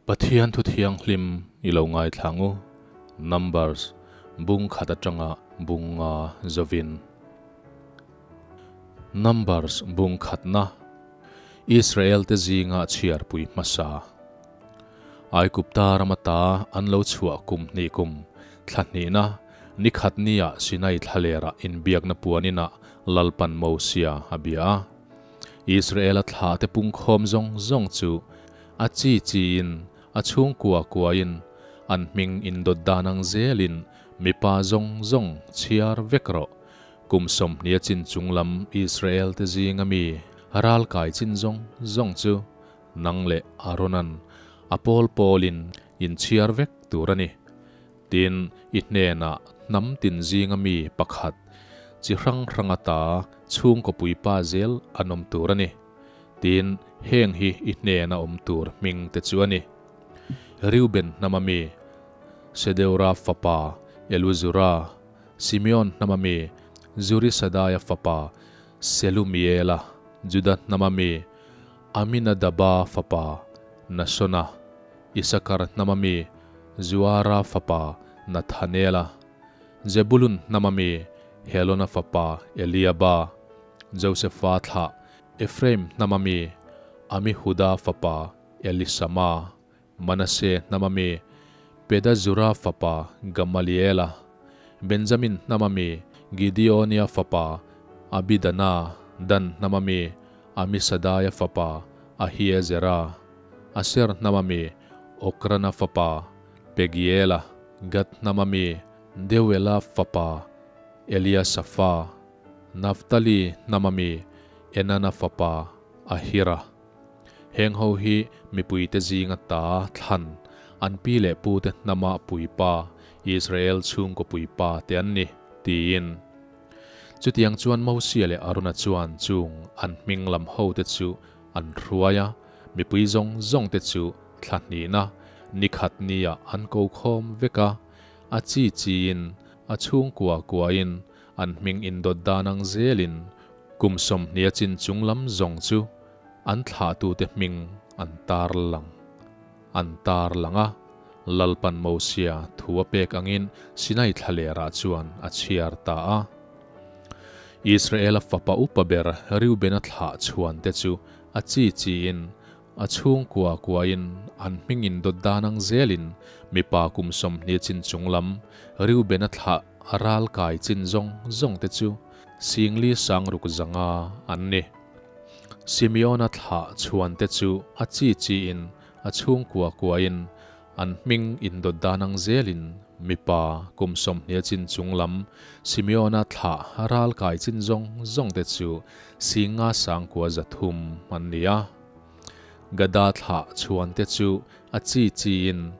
Pathian thu thianghlim i lo ngaithla ang u, Numbers bung khat atanga bung nga zovin. Numbers bung khatna, Israel-te zinga chhiarpui hmasa. Aigupta ram ata an lo chhuah kum hnih kum thla hnihna ni khat nia Sinai thlalera inbiakna puaninah Lalpan Mosia a bia a. Israela thlahte pungkhawm zawng zawng chu a chi chiin, a chhungkua kuain, an hming indawt dan ang zelin mipa zawng zawng chhiar vek rawh. Kum sawmhnih a chin chung lam Israelte zinga mi ralkai chin zawng zawng chu nang leh Aaronan a pawl pawlin in chhiar vek tur a ni. Tin, i hnenah hnam tin zinga mi pakhat, chi hrang hrang ata chhungkaw puipa zel an awm tur a ni. Tin, heng hi i hnena awm tur hming te chu a ni. Reuben hnama mi, Sedeura fapa Eluzura, Simeon hnama mi, Zurisadaia fapa Selumiela, Juda hnama mi, Aminadaba fapa Nasona, Isakar hnama mi Zuara fapa Nathanela, Zebulun hnama mi Helona fapa Eliaba, Josefa thlah Ephraim hnama mi Amihuda fapa Elisama, Manase hnama mi Pedazura fapa Gamaliela, Benjamin hnama mi Gideonia fapa Abidana, Dan hnama mi Amisadaia fapa Ahiezera, Aser hnama mi Okrana fapa Pegiela, Gad hnama mi Deuela fapa Eliasafa, Naftali hnama mi Enana fapa Ahira. Heng ho hi mipuite zinga ta thlan, an pi leh pute hnama puipa, Israel chhungkaw puipa te an ni, tiin. Chutiang chuan Mosia leh Arona chuan chung an hming lam hote chu an hruai a, mipui zawng zawng te chu thla hnihna ni khat nia an ko khawm vek a, a chi chiin, a chhungkua kuain, an hming indawt dan ang zelin kum sawmhnih a chin chung lam zawng chu an thlahtute hming an tar lang an tar lang a. Lalpan Mosia thu a pek angin Sinai thlalerah chuan a chhiar ta a. Israela fapa upa ber Reubena thlah chhuante chu a chi chiin, a chhungkua kuain, an hming indawt dan ang zelin mipa kum 20 chin chung lam Reubena thlah ral kai chin zawng zawngte chu singli sangruk zanga an ni. Simeona thlah chhuante chu a chi chiin, a chhungkua kuain, an hming indawt dan ang zelin mipa kum 20 chin chung lam Simeona thlah ral kai chin zawng zawngte chu singa sangkua zathum an ni a. Gada thlah chhuante chu a chi chiin,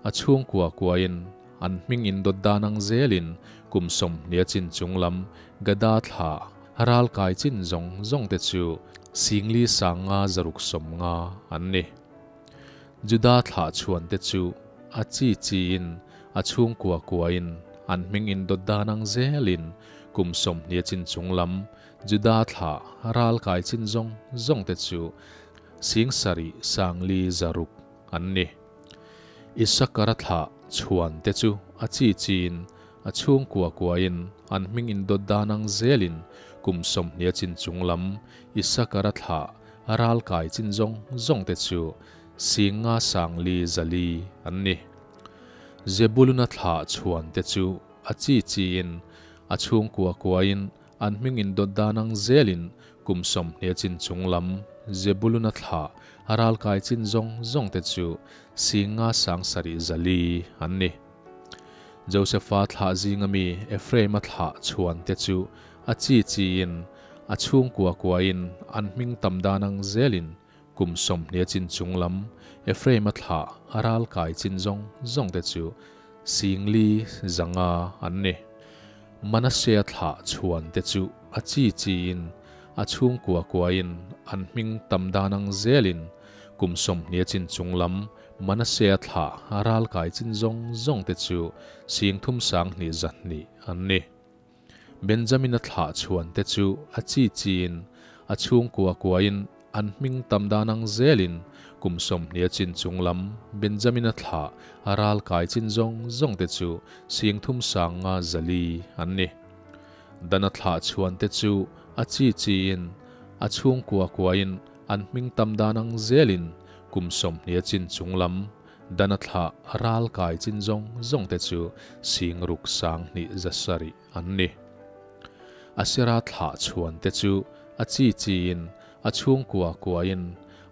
a chhungkua kuain, an hming indawt dan ang zelin kum 20 chin chung lam Gada thlah ral kai chin zawng zawngte chu singli sanga zaruk sawmnga an ni. Juda thlah chhuante chu a chi chiin, a chhungkua kuain, an hming indawt dan ang zelin kum 20 chin chung lam Juda thlah ral kai chin zawng zawngte chu singsari sangli zaruk an ni. Isakara thlah chhuante chu a chi chiin, a chhungkua kuain, an hming indawt dan ang zelin kum 20 chin chung lam Isakara thlah ral kai chin zawng zawngte chu singa sangli zali an ni. Zebuluna thlah chhuante chu a chi chiin, a chhungkua kuain, an hming indawt dan ang zelin kum 20 chin chung lam Zebuluna thlah ral kai chin zawng zawngte chu singa sangsari zali an ni. Josefa thlah zinga mi Ephraima thlah chhuante chu a chi chiin, a chhungkua kuain, an hming tam dan ang zelin kum 20 chin chung lam Ephraima thlah ral kai chin zawng zawngte chu singli zanga an ni. Manasea thlah chhuante chu a chi chiin, a chhungkua kuain, an hming tam dan ang zelin kum 20 chin chung lam Manasea thlah ral kai chin zawng zawngte chu singthum sanghnih zahnih an ni. Benjamina thlah chhuante chu a chi chiin, a chhungkua kuain, an hming tam dan ang zelin Kum 20 a chin chung lam Benjamina thlah a ral kai chin zawng zawngte chu 30 50 400 an ni. Dana thlah chhuante chu a chi chiin a chhungkua kuain an hming tam dan ang zelin kum 20 a chin chung lam Dana thlah a ral kai chin zawng zawngte chu 6,000 270 an ni. Asera thlah chhuante chu a chi chiin a chhungkua kuain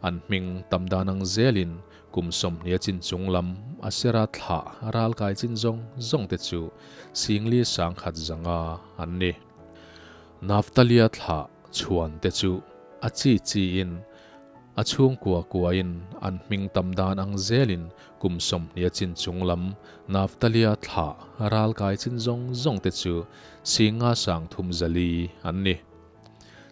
an hming tam dan ang zelin kum 20 a chin chung lam Asera thlah ral kai chin zawng zawngte chu 4,150 an ni. Naftalia thlah chhuante chu a chi chiin a chhungkua kuain an hming tam dan ang zelin kum 20 a chin chung lam Naftalia thlah ral kai chin zawng zawngte chu 5,300 an ni.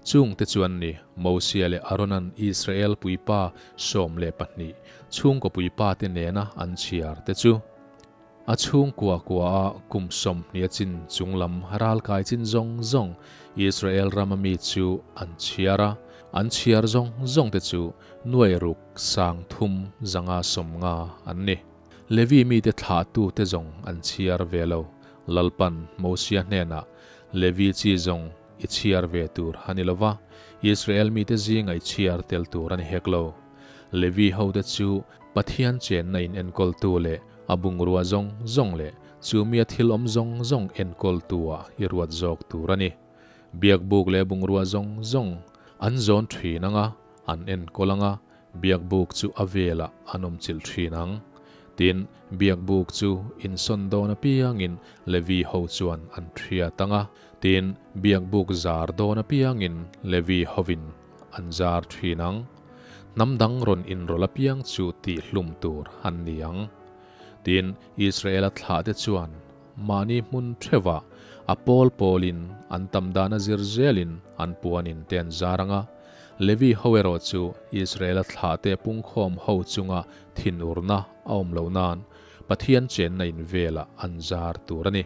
Chung te chuan ni Mosia leh Aaronan Israel puipa 12 chhungkaw puipa te nena an chhiar te chu a chhungkua kua a kum 20 a chin chung lam ral kai chin zawng zawng Israel rama mi chu an chhiar a, an chhiar zawng zawng te chu 6,350 an ni. Levi mi te thlah tu te zawng an chhiar ve lo. Lalpan Mosia hnenah Levi chi zawng i chhiar ve tur a ni lova, Israel mi te zinga i chhiar tel tur a ni hek lo. Levi ho te chu Pathian chenna in enkawl tu leh a bungrua zawng zawng leh chu mi a thil awm zawng zawng enkawl tu ah i ruat zawk tur a ni. Biakbuk leh bungrua zawng zawng an zawn thin anga an enkawl anga biakbuk chu a velah an awm chilh thin ang. Tin, biakbuk chu insawn dawn apiangin Levi ho chuan an thiat anga, tin, biakbuk zar dawn apiangin Levi hovin an zar thin ang. Hnam dang rawn inrawlh apiang chu tihhlum tur an ni ang. Tin, Israela thlahte chuan mahni hmun theuhah a pawl pawlin an tam dan a zir zelin an puanin te an zar anga, Levi ho erawh chu Israela thlahte pungkhawm ho chunga thinurna a awm loh nan Pathian chenna in velah an zar tur a ni.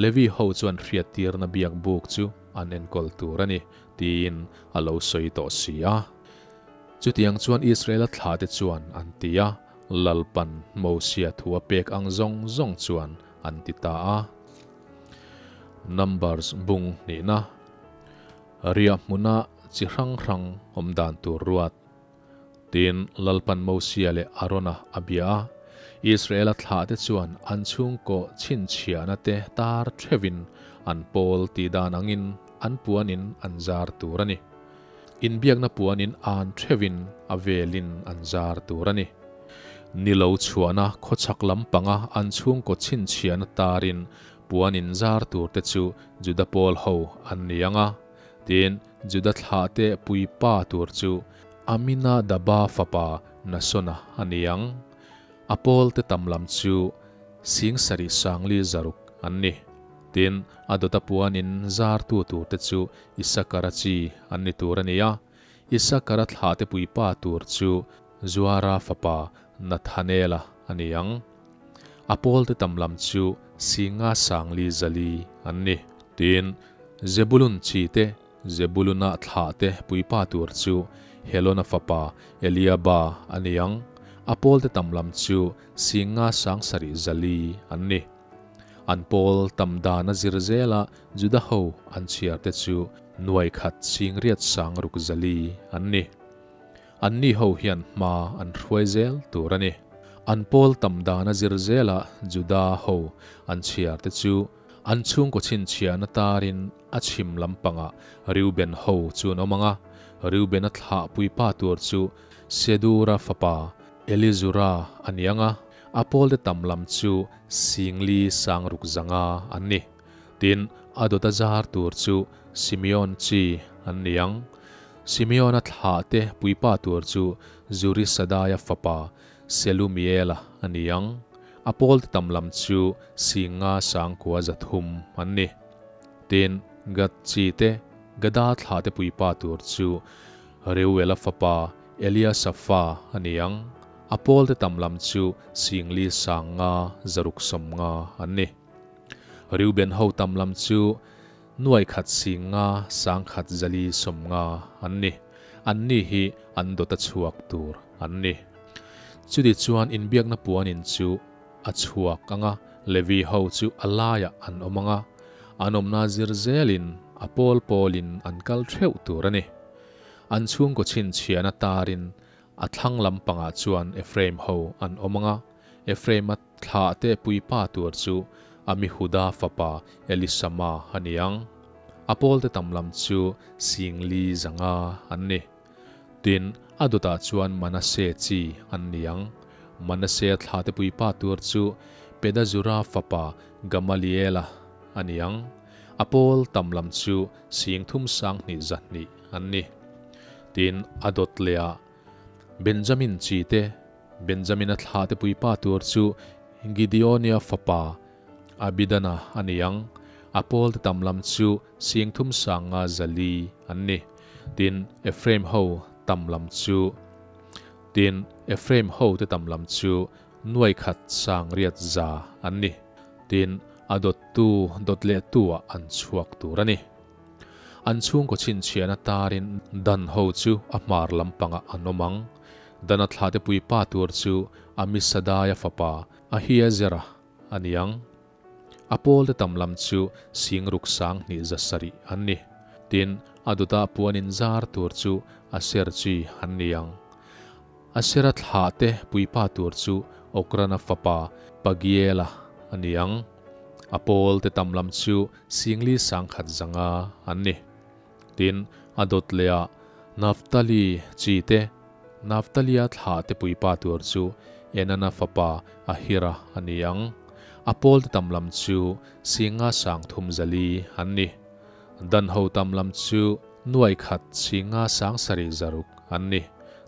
Levi ho chuan hriattirna biakbuk chu an enkawl tur a ni, tiin a lo sawi tawh si a. Chutiang chuan Israela thlahte chuan an ti a, Lalpan Mosia thu a pek ang zawng zawng chuan an ti ta a. Numbers bung hnihna, Riah hmuna chi hrang hrang awm dan tur ruat. Tin, Lalpan Mosia leh Arona a bia a, Israela thlahte chuan an chhungkaw chhinchhiahna te tar theuhin an pawl tih dan angin an puanin an zar tur a ni. Inbiakna puanin an theuhin a velin an zar tur a ni. Ni lo chhuahna khawchhak lampanga an chhungkaw chhinchhiahna tarin puanin zar turte chu Juda pawl ho an ni ang a. Tin, Juda thlahte puipa tur chu Aminadaba fapa Nasona a ni ang. A pawlte tam lam chu 76,600 an ni. Tin, a dawta puanin zartu turte chu Isakara chi an ni tur a ni a. Isakara thlahte puipa tur chu Zuara fapa Nathanela a ni ang. A pawlte tam lam chu 54,400 an ni. Tin, Zebulun chi te, Zebuluna thlahte puipa tur chu Helona fapa Eliaba a ni ang. A pawlte tam lam chu 57,400 an ni. An pawl tam dan a zir zela Juda ho an chhiar te chu 1,860,600 an ni. An ni ho hian hma an hruai zel tur a ni. An pawl tam dan a zir zela Juda ho an chhiar te chu an chhungkaw chhinchhiahna tarin a chhim lampangah Reuben ho chu an awm ang a, Reubena thlah puipa tur chu Sedura fapa Elizura a ni ang a, a pawlte tam lam chu 46,500 an ni. Tin, a dawta zar tur chu Simeon chi an ni ang. Simeona thlahte puipa tur chu Zurisadaia fapa Selumiela a ni ang. A pawlte tam lam chu 59,300 an ni. Tin, Gad chi te, Gada thlahte puipa tur chu Reuela fapa Eliasafa a ni ang. A pawlte tam lam chu 4,560 an ni. Reuben ho tam lam chu 1,500,150 an ni. An ni hi an dawta chhuak tur an ni. Chuti chuan inbiakna puanin chu a chhuak ang a, Levi ho chu a laiah an awm ang a, an awmna zir zelin a pawl pawlin an kal theuh tur a ni. An chhungkaw chhinchhiahna tarin a thlang lampangah chuan Ephraim ho an awm ang a, Ephraim-a thlahte puipa tur chu Amihuda fapa Elisama a ni ang. A pawlte tam lam chu singli zanga an ni. Tin, a dawtah chuan Manase chi an ni ang. Manase thlahte puipa tur chu Pedazura fapa Gamaliela a ni ang. A pawl tam lam chu singthum sanghnih zahnih an ni. Tin, a dawt lehah Benjamin chi te, Benjamina thlahte puipa tur chu Gideonia fapa Abidana a ni ang. A pawlte tam lam chu singthum sanga zali an ni. Tin, Ephraim ho tam lam chu Tin, Ephraim hote tam lam chu nuai khat sang riat za an ni. Tin, a dawttu dawt lehtu-ah an chhuak tur a ni. An chhungkaw chhinchhiahna tarin Dan ho chu a hmar lampangah an awm ang. Dana thlate puipa tur chu Amisadaia fapa Ahiezera a ni ang. A pawlte tam lam chu singruk sang hnih za sarih an ni. Tin, a dawtah puan inzar tur chu Aser chi an ni ang. Asera thlahte puipa tur chu Okrana fapa Pagiela a ni ang. A pawlte tam lam chu singli sangkhat zanga an ni. Tin, a dawt lehah Naphtali chi te, Naphtalia thlahte puipa tur chu Enana fapa Ahira a ni ang. A pawlte tam lam chu singa sangthum zali an ni. Dan ho tam lam chu nuai khat singa sang sarih zaruk an ni.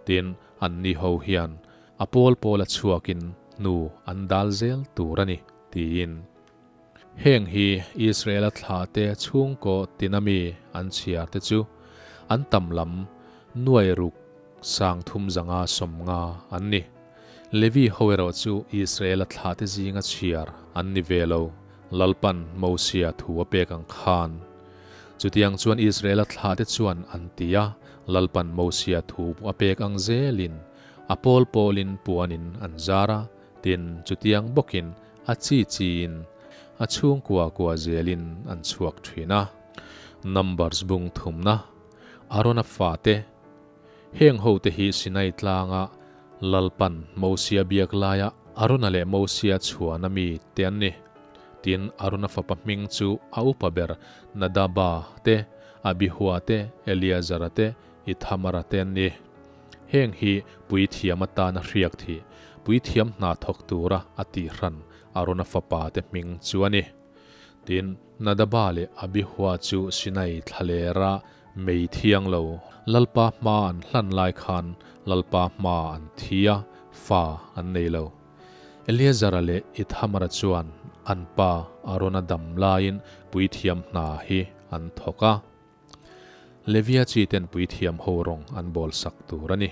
Tin, anni ho hian a pawl pawla chhuakin hnu an dal zel tur a ni, tiin. Heng hi Israela thlahte chhungkaw tina mi an chhiar te chu an tam lam nuai ruk sang thum zanga sawmnga an ni. Levi ho erawh chu Israela thlahte zinga chhiar an ni ve lo, Lalpan Mosia thu a pek ang khan. Chutiang chuan Israela thlahte chuan an ti a, Lalpan Mosia thu a pek ang zelin a pawl pawlin puanin an zar a, tin chutiang bawkin a chi chiin a chhungkua kua zelin an chhuak thin a. Numbers bung thumna, Arona fate, Heng hote hi Sinai tlanga Lalpan Mosia biak laia Arona leh Mosia chhuana mi te an ni. Tin, Arona fapa hming chu a upa ber Nadaba te, Abihua te, Eleazara te, Ithamara te an ni. Heng hi puithiam atana hriak thih, puithiam hna thawk tura a tihran Arona fapa te hming chu a ni. Tin, Nadaba leh Abihua chu Sinai thlalera mei thiang lo Lalpa hma an hlan lai khan Lalpa hma an thi a, fa an nei lo. Eleazara leh Ithamara chuan an pa Arona dam laiin puithiam hna hi an thawk a. Levia chi ten puithiam ho rawng an bawl sak tur a ni.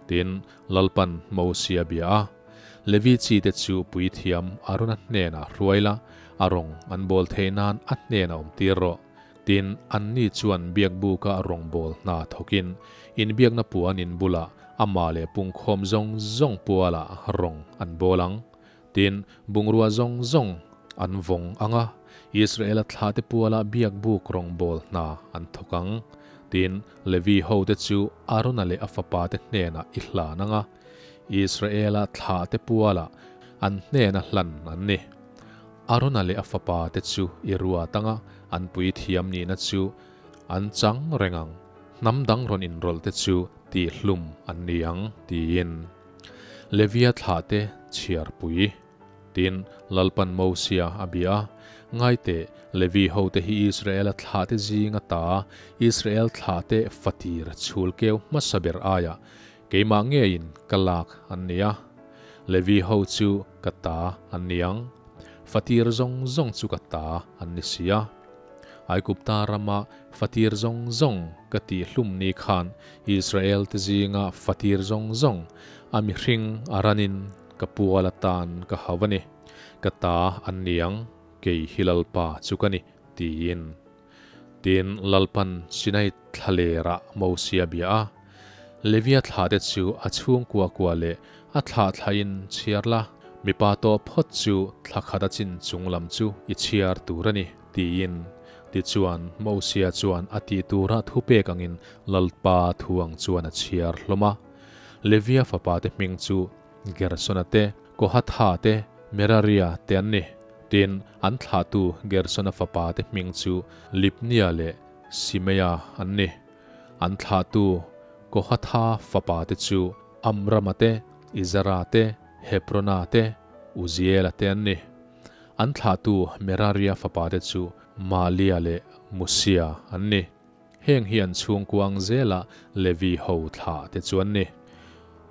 Tin, Lalpan Mosia bia a, Levi chi te chu puithiam Arona hnenah hruai la, a rawng an bawl theih nan a hnenah awm tir rawh. Tin, anni chuan biakbuka rawngbâwl hna thawkin inbiakna puan in bulah amah leh pungkhawm zawng zawng pualah rawng an bawl ang. Tin, bungrua zawng zawng an vawng ang a, Israela thlahte pualah biakbuk rawngbâwl hna an thawk ang. Tin, Levi hote chu Arona leh a fapate hnênah i hlân ang a, Israela thlahte pualah an hnêna hlan an ni. Arona leh a fapate chu i ruat ang a, an puithiam nihna chu an chang reng ang, hnam dang rawn inrawlhte chu tihhlum an ni ang, tiin. Levia thlahte chhiarpui. Tin, Lalpan Mosia a bia a, Ngaiteh, Levi hote hi Israela thlahte zinga ta, Israel thlahte fatir chhul keu hmasa ber aiah keimah ngeiin ka lak an ni a. Levi ho chu ka ta an ni ang. Fatir zawng zawng chu ka ta an ni si a. Aigupta rama fatir zawng zawng ka tihhlum ni khan Israel-te zinga fatir zawng zawng a mihring a ranin ka pual atan ka hau a ni. Ka ta an ni ang, kei hi Lalpa chu ka ni, tiin. Tin, Lalpan Sinai thlalerah Mosia bia a. Levia thlahte chu a chhungkua kua leh a thlah thlahin chhiar la, mipa tawh phawt chu thla khat a chin chung lam chu i chhiar tur a ni, tiin. Tichuan, Mosia chuan a tih tura thupek angin Lalpa thu ang chuan a chhiar hlawm a. Levia fapate hming chu Gersona te, Kohatha te, Meraria te an ni. Tin, an thlahtu Gersona fapate hming chu Libnia leh Simeia an ni. An thlahtu Kohatha fapate chu Amrama te, Izara te, Hebrona te, Uziela te an ni. An thlahtu Meraria fapate chu Malia leh Musia an ni. Heng hi an chhungkua ang zela Levi ho thlah te chu an ni.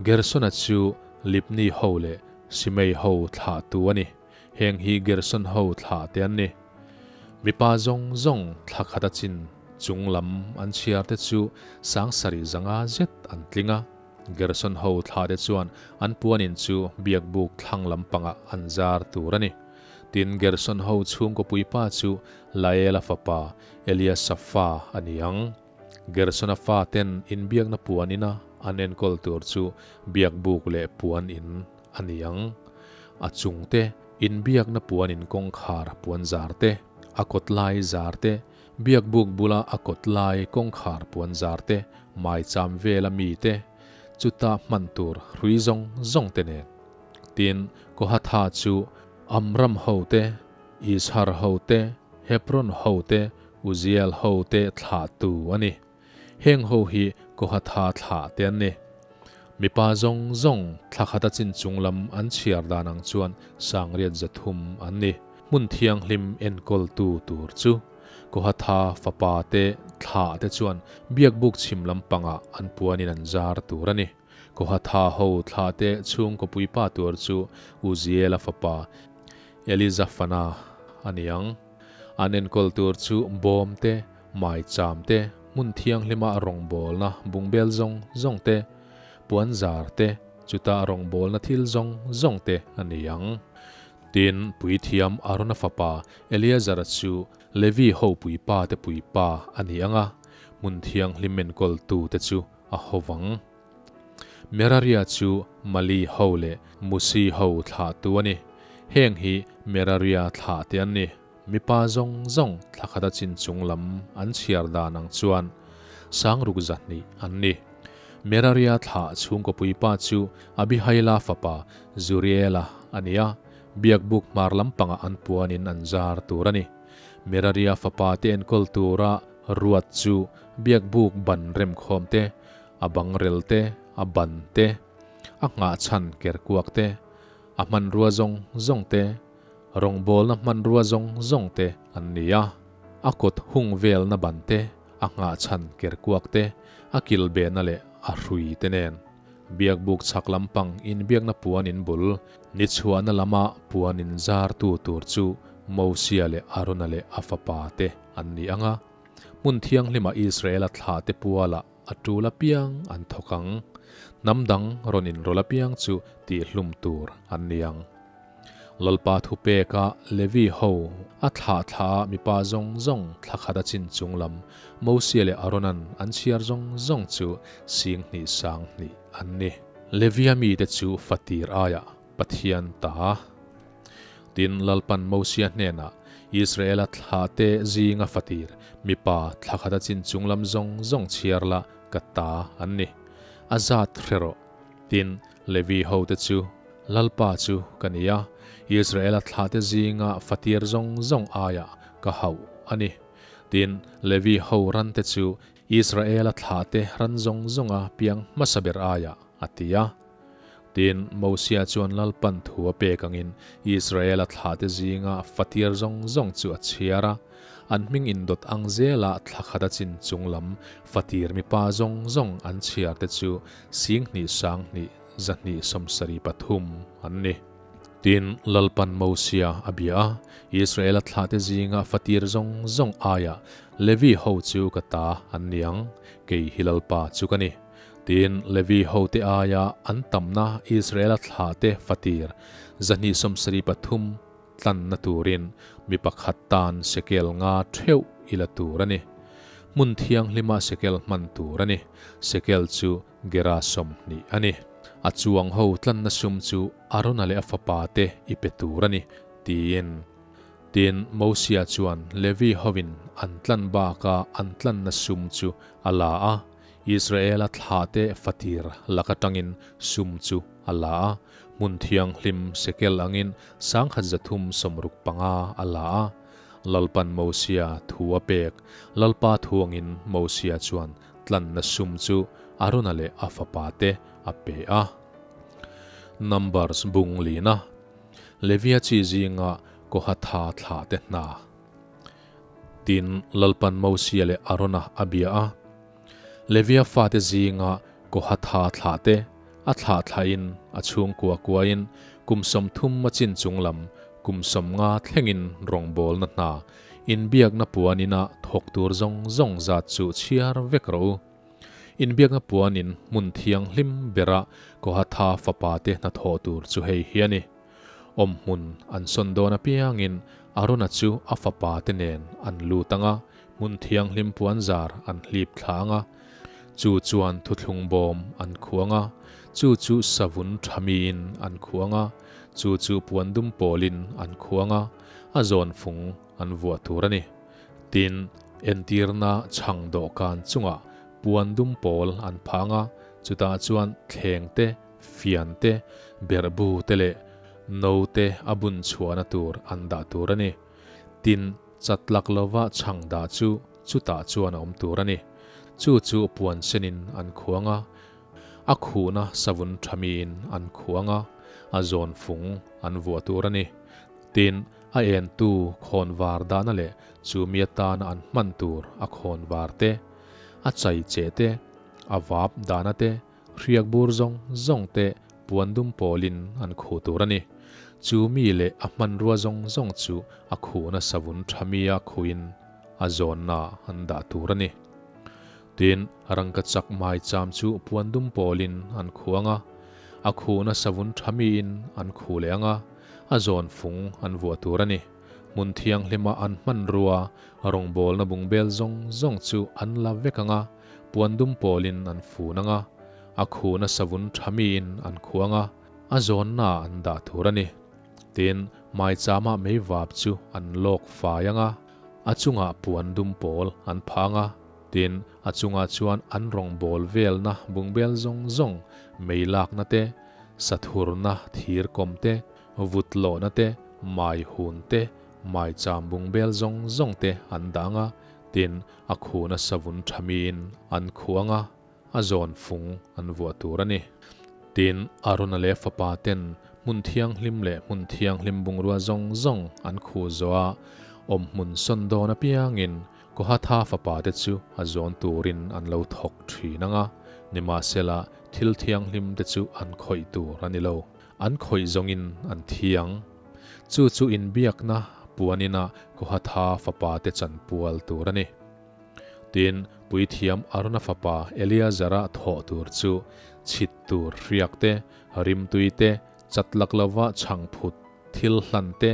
Gersona chu Libni ho leh Simei ho thlahtu a ni. Heng hi Gerson ho thlah te an ni. Mipa zawng zawng thla khat a chin chung lam an chhiar te chu sangsarih zanga zet an tling a. Gerson ho thlah te chuan an puanin chu biakbuk thlang lampangah an zar tur a ni. Tin, Gerson ho chhungkaw puipa chu Laela fapa Eliasafa a ni ang. Gersona fa ten inbiakna puan ina an enkawl tur chu biakbuk leh puan in a ni ang. A chung te, inbiakna puan in kawngkhar puan zar te, a kawt lai zar te, biakbuk bula a kawt lai kawngkhar puan zar te, maicham vela mi te, chuta hman tur hrui zawng zawng te nen. Tin, Kohatha chu Amram ho te, Izhar ho te, Hebron ho te, Uziel ho te thlahtu a ni. Heng ho hi Kohatha thlah te an ni. Mipa zawng zawng thla khata chin chung lam an chhiar dan ang chuan sangriat zathum an ni. Hmun thianghlim enkawltu tur chu Kohatha fapa te thlah te chuan biakbuk chhim lampangah an puanin an zar tur a ni. Kohatha ho thlah te chhungkaw puipa tur chu Uziela fapa Elizafana a ni ang. An enkawl tur chu bawm te, maicham te, hmun thianghlima rawngbawlna bungbel zawng zawng te, puanzar te, chuta rawngbawlna thil zawng zawng te a ni ang. Tin, puithiam Arona fapa Eleazara chu Levi ho puipa te puipa a ni ang a, hmun thianghlim enkawltu te chu a ho vang. Meraria chu Mali ho leh Musi ho thlahtu a ni. Heng hi Meraria thlahte an ni. Mipa zawng zawng thla khata chin chung lam an chhiar dan ang chuan sangruk zahnih an ni. Meraria thlah chhungkaw puipa chu Abihaila fapa Zuriela a ni a, biakbuk hmar lampangah an puanin an zar tur a ni. Meraria fapa te enkawl tura ruat chu biakbuk ban remkhawm te, a bangrel te, a ban te, a nghahchhan kerkuak te, a hmanrua zawng zawng te, rawngbawlna hmanrua zawng zawng te an ni a. A kawt hung velna ban te, a nghahchhan kerkuak te, a kilbehna leh a hrui te nen. Biakbuk chhak lampang inbiakna puan in bul, ni chhuahna lama puan in zartu tur chu Mosia leh Arona leh a fapa te an ni ang a. Hmun thianghlima Israela thlahte pualah a tul apiang an thawk ang. Hnam dang rawn inrawlh apiang chu tihhlum tur an ni ang. Lalpa thupeka Levi ho a thlah thla a mipa zawng zawng thla khat a chin chung lam Mosia leh Aronan an chhiar zawng zawng chu sing hnih sang hnih an ni. Levia mite chu fatir aiah Pathian ta. Tin, Lalpan Mosia hnenah, Israela thlahte zinga fatir, mipa thla khat a chin chung lam zawng zawng chhiar la ka ta an ni. A zat hre rawh. Tin, Levi hote chu, Lalpa chu ka ni a, Israela thlahte zinga fatir zawng zawng aiah ka hauh a ni. Tin, Levi ho rante chu Israela thlahte ran zawng zawnga piang hmasa ber aiah a ti a. Tin, Mosia chuan Lalpan thu a pek angin Israela thlahte zinga fatir zawng zawng chu a chhiar a. An hming indawt ang zela thla khat a chin chung lam fatir mipa zawng zawng an chhiarte chu singhnih sanghnih zahnih sawmsarih pathum an ni. Tin, Lalpan Mosia a bia a, Israela thlahte zinga fatir zawng zawng aiah Levi ho chu ka ta an ni ang, kei hi Lalpa chu ka ni. Tin, Levi hote aia an tamna Israela thlahte fatir zahnih sawmsarih pathum tlanna turin mi pakhat tan shekel nga theuh i la tur a ni. Hmun thianghlima sekel hman tur a ni. Sekel chu gera 20 a ni. A chuang ho tlanna sum chu Arona leh a fapate i pe tur a ni, tiin. Tin, Mosia chuan Levi hovin an tlan baka an tlanna sum chu a la a, Israela thlahte fatir lak atangin sum chu a la a, hmun thianghlim sekel angin 1365 a la a. Lalpan Mosia thu a pek, Lalpa thu angin Mosia chuan tlanna sum chu Arona leh a fapate a pe a. Numbers bung lina, Levia chi zinga Kohatha thlahte hna. Tin, Lalpan Mosia leh Arona a bia a. Levia fate zinga Kohatha thlahte, a thlah thlahin, a chhungkua kuain, kum 30 a chin chung lam, kum 50 thlengin rawngbawlna hna, inbiakna puanina thawk tur zawng zawng zat chu chhiar vek rawh u. Inbiakna puanin hmun thianghlim bera Kohatha fapate hnathawh tur chu hei hi a ni. Awm hmun an sawn dawn apiangin Arona chu a fapate nen an lut ang a, hmun thianghlim puanzar an hlip thla ang a, chu chuan thuthlung bawm an khuang a, chu chu savun tha miin an khuang a, chu chu puan dum pawlin an khuang a, a zawn fung an vuah tur a ni. Tin, entirna chhang dawhkan chungah puan dum pawl an phang a, chutah chuan thleng te, fian te, berhbu te leh no te a bun chhuahna tur an dah tur a ni. Tin, chatlak lova chhang dah chu chutah chuan a awm tur a ni. Chu chu puan senin an khuang a, a khuhna savun tha miin an khuang a, a zawn fung an vuah tur a ni. Tin, a entu khawnvar dahna leh chu mi atana an hman tur a khawnvar te, a chai che te, a vap dahna te, hriak bur zawng zawng te puan dum pawlin an khuh tur a ni. Chu mi leh a hmanrua zawng zawng chu a khuhna savun tha mia khuhin a zawnna an dah tur a ni. Tin, rangkachak maicham chu puan dum pawlin an khuang a, a khuhna savun tha miin an khuh leh ang a, a zawn fung an vuah tur a ni. Hmun thianghlima an hmanrua rawngbawlna bungbel zawng zawng chu an la vek ang a, puan dum pawlin an fun ang a, a khuhna savun tha miin an khuang a, a zawnna an dah tur a ni. Tin, maichama meivap chu an lawk fai ang a, a chungah puan dum pawl an phang a, tin, a chungah chuan an rawngbâwl velna bungbel zawng zawng, mei lakna te, sathurna thir kawm te, vut lawhna te, mai hun te, maicham bungbel zawng zawng te an dah ang a, tin, a khuhna savun tha miin an khuh ang a, a zawn fung an vuah tur a ni. Tin, Arona leh fapa ten hmun thianghlim leh hmun thianghlim bungrua zawng zawng an khuh zawh a, awm hmun sawn dawn apiangin Kohatha fapa te chu a zawn turin an lo thawk thin ang a, nimahsela thil thianghlim te chu an khawih tur a ni lo. An khawih zawngin an thi ang. Chu chu inbiakna puanina Kohatha fapa te chanpual tur a ni. Tin, puithiam Arona fapa Eleazara thawh tur chu chhit tur hriak te, rimtui te, chatlak lova chhangphut thil hlan te,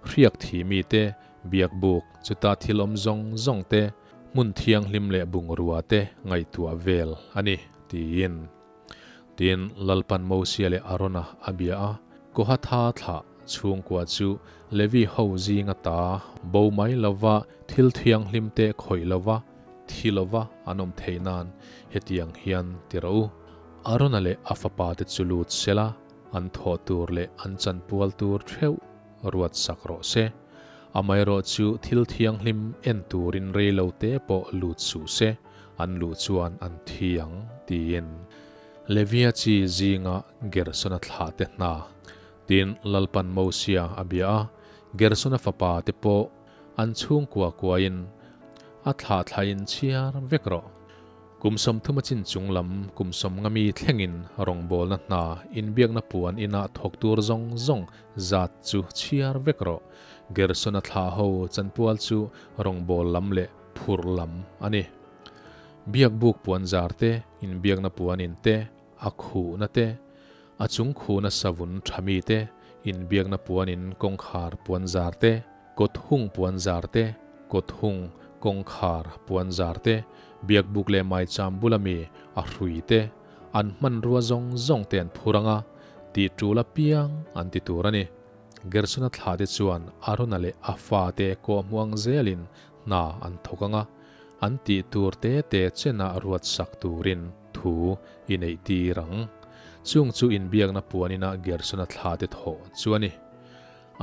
hriak thi mi te, biakbuk chuta thil awm zawng zawng te, hmun thianghlim leh bungrua te ngaihtuah vel a ni, tiin. Tin, Lalpan Mosia leh Arona a bia a, Kohatha thlah chhungkua chu Levi ho zinga ta bo mai lova thil thianghlim te khawih lova thi lova an awm theih nan hetiang hian ti rawh u. Arona leh a fapa te chu lut sela, an thawh tur leh an chanpual tur theuh ruat sak rawh se. Amaherawh chu thil thianghlim en turin rei lo te pawh lut suh se, an luh chuan an thi ang, tiin. Levia chi zinga Gersona thlah te hna. Tin, Lalpan Mosia a bia a, Gersona fapa te pawh an chhungkua kuain a thlah thlain chhiar vek rawh. Kum 30 a chin chung lam kum 50 mi thlengin rawngbawlna hna inbiakna puan inah thawk tur zawng zawng zat chu chhiar vek rawh. Gersona thlah ho chanpual chu rawngbâwl lam leh phurh lam a ni. Biakbuk puan zar te, inbiakna puan in te, a khuhna te, a chung khuhna savun tha mi te, inbiakna puan in kawngkhar puan zar te, kawt hung puan zar te, kawt hung Kawngkhar puanzar te, biakbuk leh maicham bula mi a hrui te, an hmanrua zawng zawng te an phur ang a, tih tul apiang an ti tur a ni. Gersona thlate chuan Arona leh a fate kawhhmuh ang zelin hna an thawk ang a, an tih tur te te chenah ruatsak turin thu i neih tir ang. Chung chu inbiakna puanina Gersona thlate thawh chu a ni.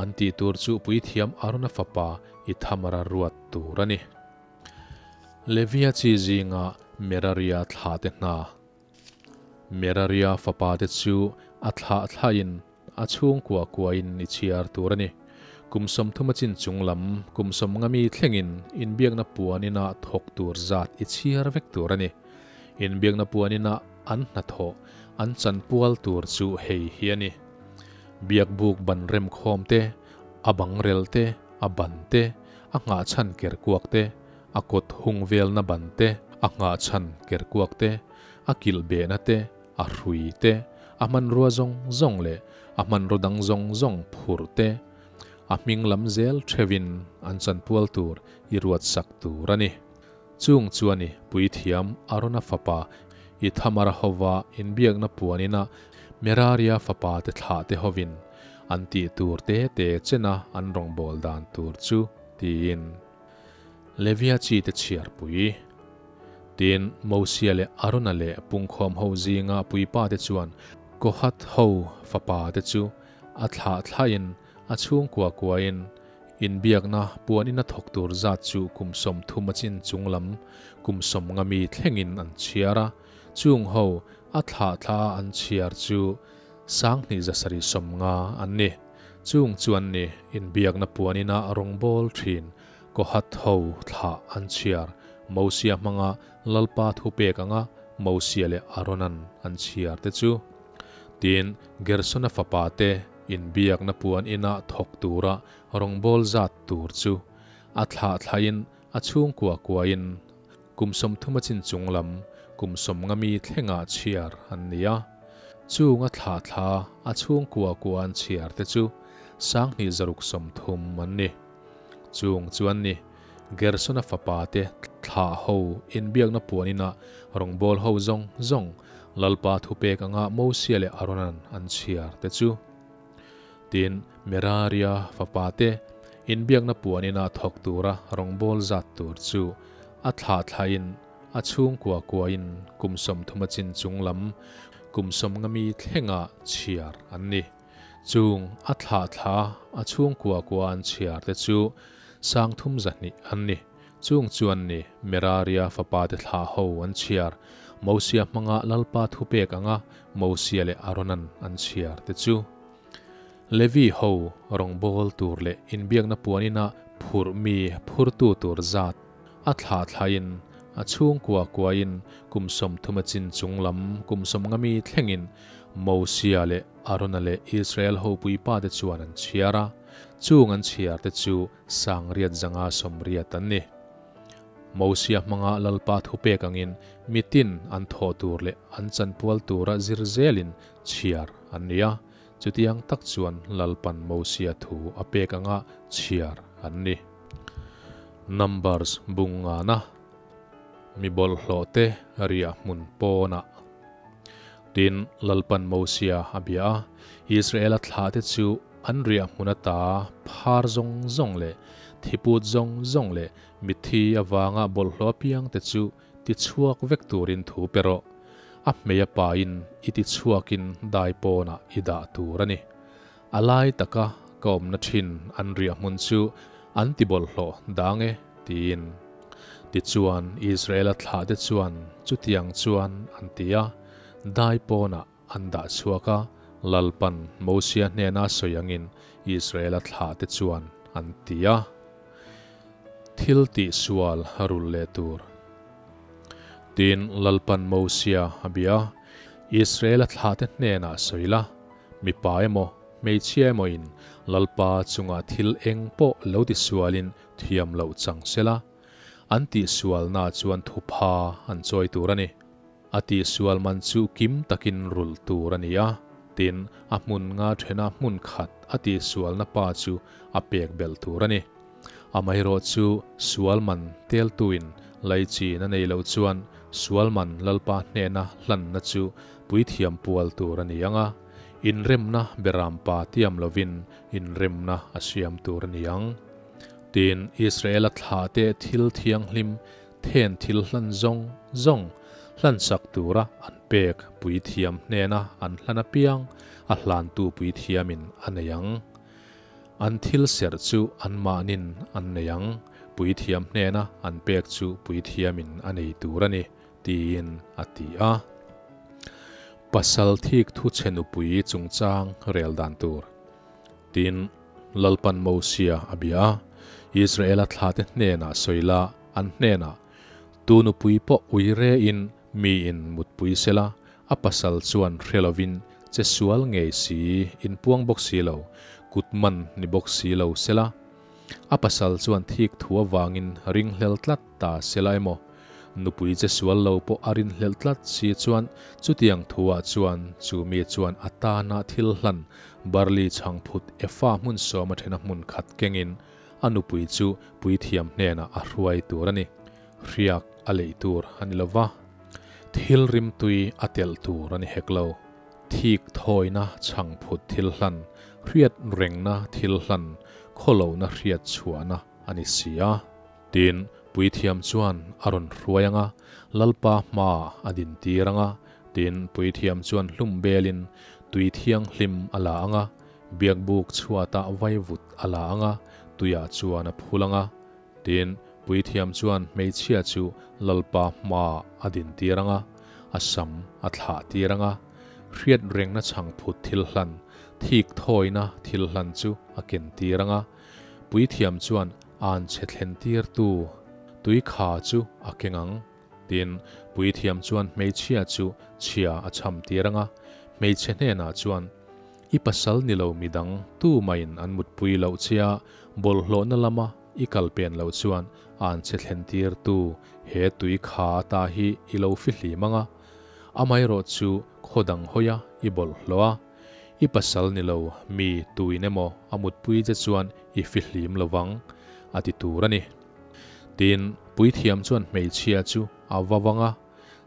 An tih tur chu puithiam Arona fapa Ithamara ruat tur a ni. Levia chi zinga Meraria thlate hna. Meraria fapate chu a thlah thlahin a chhungkua kuain i chhiar tur a ni. Kum 30 a chin chung lam, kum 50 mi thlengin inbiakna puanina thawk tur zat i chhiar vek tur a ni. Inbiakna puanina an hnathawh, an chanpual tur chu hei hi a ni. Biakbuk ban remkhawm te, a bangrel te, a ban te, a nghahchhan kerkuak te, a kawt hung velna ban te, a nghahchhan kerkuak te, a kilh behna te, a hrui te, a hmanrua zawng zawng leh a hmanraw dang zawng zawng phurh te, a hming lam zel theuhin an chanpual tur i ruatsak tur a ni. Chung chuan i puithiam Arona fapa Ithamara hova inbiakna puanina Meraria fapa te thlah te hovin an tih tur te te chena an rawngbâwl dan tur chu tiin Levia chi te chhiarpui. Tin, Mosia leh Arona leh pungkhawm ho zinga puipa te chuan Kohath ho fapa te chu a thlah thlahin a chhungkua kuain inbiakna puan ina thawk tur zat chu kum 30 a chin chung lam kum 50 mi thlengin an chhiar a, chung ho a thlah thla an chhiar chu 2750 an ni. Chung chuan ni inbiakna puan ina rawngbâwl thin Kohath ho thlah an chhiar Mosia hmanga Lalpa thu pek anga Mosia leh Aronan an chhiar te chu. Tin, Gersona fapa te inbiakna puan ina thawk tura rawngbâwl zat tur chu a thlah thlahin a chhungkua kuain kum 30 a chin chung lam kum 50 mi thlenga chhiar an ni a. Chung a thlah thla a chhungkua kua an chhiar te chu 2630 an ni. Chung chuan ni Gersona fapa te thlah ho inbiakna puanina rawngbâwl ho zawng zawng Lalpa thu pek anga Mosia leh Aronan an chhiar te chu. Tin, Meraria fapa te inbiakna puanina thawk tura rawngbâwl zat tur chu a thlah thlahin a chhungkua kuain kum 30 a chin chung lam kum 50 mi thlenga chhiar an ni. Chung a thlah thla a chhungkua kua an chhiar te chu 3200 an ni. Chung chuan ni Meraria fapa te thlah ho an chhiar Mosia hmanga Lalpa thu pek anga Mosia leh Aronan an chhiar te chu. Levi ho rawngbâwl tur leh inbiakna puanina phurh mi phurtu tur zat a thlah thlahin a chhungkua kuain kum 30 a chin chung lam kum 50 mi thlengin Mosia leh Arona leh Israel ho puipa te chuan an chhiar a, chung an chhiar te chu 680 an ni. Mosia hmanga Lalpa thu pek angin mitin an thawh tur leh an chanpual tura zir zelin chhiar an ni a, chutiang tak chuan Lalpan Mosia thu a pek anga chhiar an ni. Numbers bungana mi bawlhhlawh te riah hmun pawnah. Tin, Lalpan Mosia a bia a, Israela thlah te chu an riah hmun ata phar zawng zawng leh thiput zawng zawng leh mithi avanga bawlhhlawh apiang te chu ti chhuak vek turin thu pe rawh. A hmei a pain i ti chhuakin dai pawnah i dah tur a ni. A lai taka ka awmna thin an riah hmun chu an ti bawlhhlawh dang e tiin. Tichuan Israela thlah te chuan chutiang chuan an ti a, dai pawnah an dah chhuak a, Lalpan Mosia hnena sawi angin Israela thlah te chuan an ti a. Thil tih sual rul leh tur. Tin, Lalpan Mosia a bia, Israela thlah te hnena sawi la, mi pa emaw, hmeichhia emaw in Lalpa chunga thil eng pawh lo ti sualin thiam loh chang sela, an tih sual na chuan thu pha an chawi tur a ni. A tih sual man chu kim takin rul tur a ni a, tin, a hmun nga thena hmun khat a tih sual na pa chu a pek bel tur a ni. Amaherawhchu sual man teltuin laichin a nei loh chuan sual man Lalpa hnena hlanna chu puithiam pual tur a ni ang a, inremna berampa tiam lovin inremna a siam tur a ni ang. Tin, Israela thlahte thil thianghlim then thil hlan zawng zawng hlansak tura an pek puithiam hnena an hlan apiang a hlantu puithiamin a nei ang. An thil serh chu anmahnin an nei ang, puithiam hnena an pek chu puithiamin a nei tur a ni, tiin a ti a. Pasal thik thu chhe nupui chungchang rel dan tur. Tin, Lalpan Mosia a bia a, Israela thlate hnenah sawi la, an hnenah, Tu nupui pawh ui rein miin mutpui sela, a pasal chuan hre lovin che sual ngei si, inpuang bawk si lo, kut man ni bawk si lo sela, a pasal chuan thik thu avangin ringhlel tlat ta sela emaw, nupui che sual lo pawh a rinhlelh tlat si chuan chutiang thuah chuan chu mi chuan a tana thil hlan barley chhangphut efa hmun sawma thena hmun khat kengin a nupui chu puithiam hnenah a hruai tur a ni. Hriak a leih tur a ni lo va, thil rimtui a telh tur a ni hek lo. Thik thawina chhangphut thil hlan, hriat rengna thil hlan, khawlohna hriat chhuahna a ni si a. Tin, puithiam chuan a rawn hruai ang a, Lalpa hmaah a dintir ang a. Tin, puithiam chuan hlum belin tui thianghlim a la ang a, biakbuk chhuatah vaivut a la ang a, tuiah chuan a phul ang a. Tin, puithiam chuan hmeichhia chu Lalpa hmaah a dintir ang a, a sam a thlah tir ang a, hriat rengna chhangphut thil hlan, thik thawina thil hlan chu a ken tir ang a, puithiam chuan an chhe thlen tirtu tui kha chu a keng ang. Tin, puithiam chuan hmeichhia chu chhia a chham tir ang a, hmeichhe hnenah chuan, I pasal ni lo midang tu mahin an mutpui loh che a, bawlhhlawhna lama i kal pen loh chuan an chhe thlen tirtu he tui kha ata hi i lo fihlim ang a, amaherawh chu khaw dang hawia i bawlhhlawh a, I pasal ni lo, mi tuin emaw a mutpui che chuan i fihlim lo vang, a ti tur a ni. Tin, puithiam chuan hmeichhia chu a va vang a,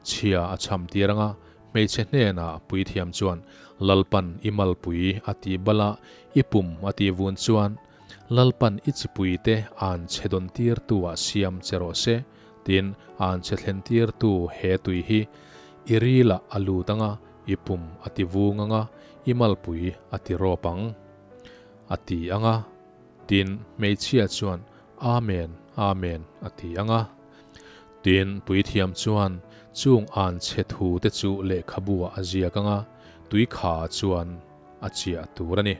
chhia a chham tir ang a, hmeichhe hnenah puithiam chuan, Lalpan i malpui a tih bal a, i pum a tih vun chuan, Lalpan i chipuite an chhe dawn tirtu-ah siam che rawh se, tin, an chhe thlen tirtu he tui hi i rilah a lut ang a, I pum a ti vung ang a, i malpui a ti rawp ang, a ti ang a. Tin, hmeichhia chuan, Amen, Amen, a ti ang a. Tin, puithiam chuan chung an chhe thu te chu lehkhabu-ah a ziak ang a, tuikha chuan a chiah tur a ni.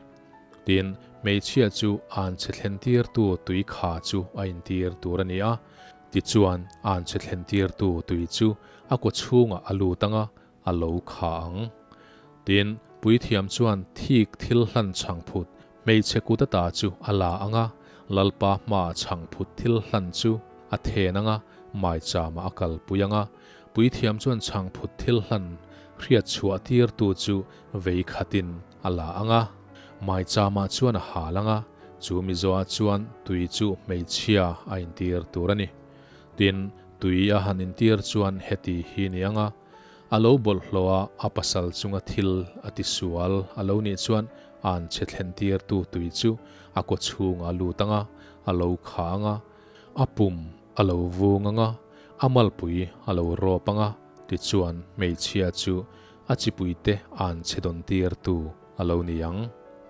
Tin, hmeichhia chu an chhe thlentirtu tuikha chu a intir tur a ni a. Tichuan, an chhe thlentirtu tui chu a kawchhungah a lut ang a, a lo kha ang. Tin, puithiam chuan thik thil hlan chhangphut hmeichhe kut ata chu a la ang a, Lalpa hmaah chhangphut thil hlan chu a then ang a, maichama a kalpui ang a. Puithiam chuan chhangphut thil hlan hriat chhuah tirtu chu vei khatin a la ang a, maichama chuan a hal ang a, chu mizoa chuan tui chu hmeichhia a intir tur a ni. Tin, tui a han intir chuan heti hi ni ang a, A lo bawlhhlawh a, a pasal chunga thil a tisual a lo nih chuan an chhe thlentirtu tui chu a kaw chhungah a lut ang a, a lo kha ang a, a pum a lo vung ang a, a malpui a lo rawp ang a, tichuan hmeichhia chu a chipuite an chhe dawntirtu a lo ni ang.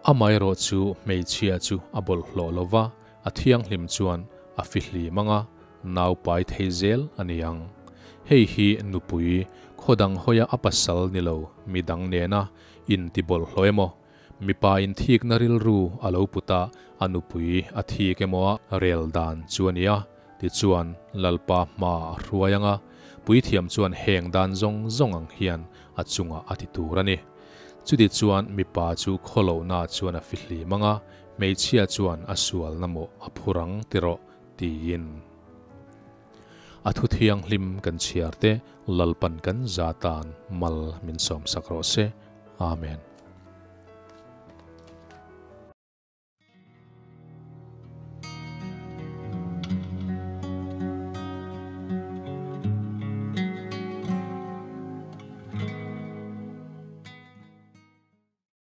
Amaherawh chu hmeichhia chu a bawlhhlawh lo va, a thianghlim chuan a fihlim ang a, nau pai thei zel a ni ang. Hei hi nupui, khaw dang hawia a pasal ni lo mi dang nena inti bawlhhlawh emaw, mipa inthikna rilru a lo put a, a nupui a thik emaw a rel dan chu a ni a, tichuan Lalpa hma a hruai ang a, puithiam chuan heng dan zawng zawng ang hian a chungah a ti tur a ni. Chutichuan mipa chu khawlohna chuan a fihlim ang a, hmeichhia chuan a sualna mawh a phur ang ti rawh. Tiin a thu thianghlim kan chhiar te Lalpan kan za tan mal min sawmsak rawh se. Amen.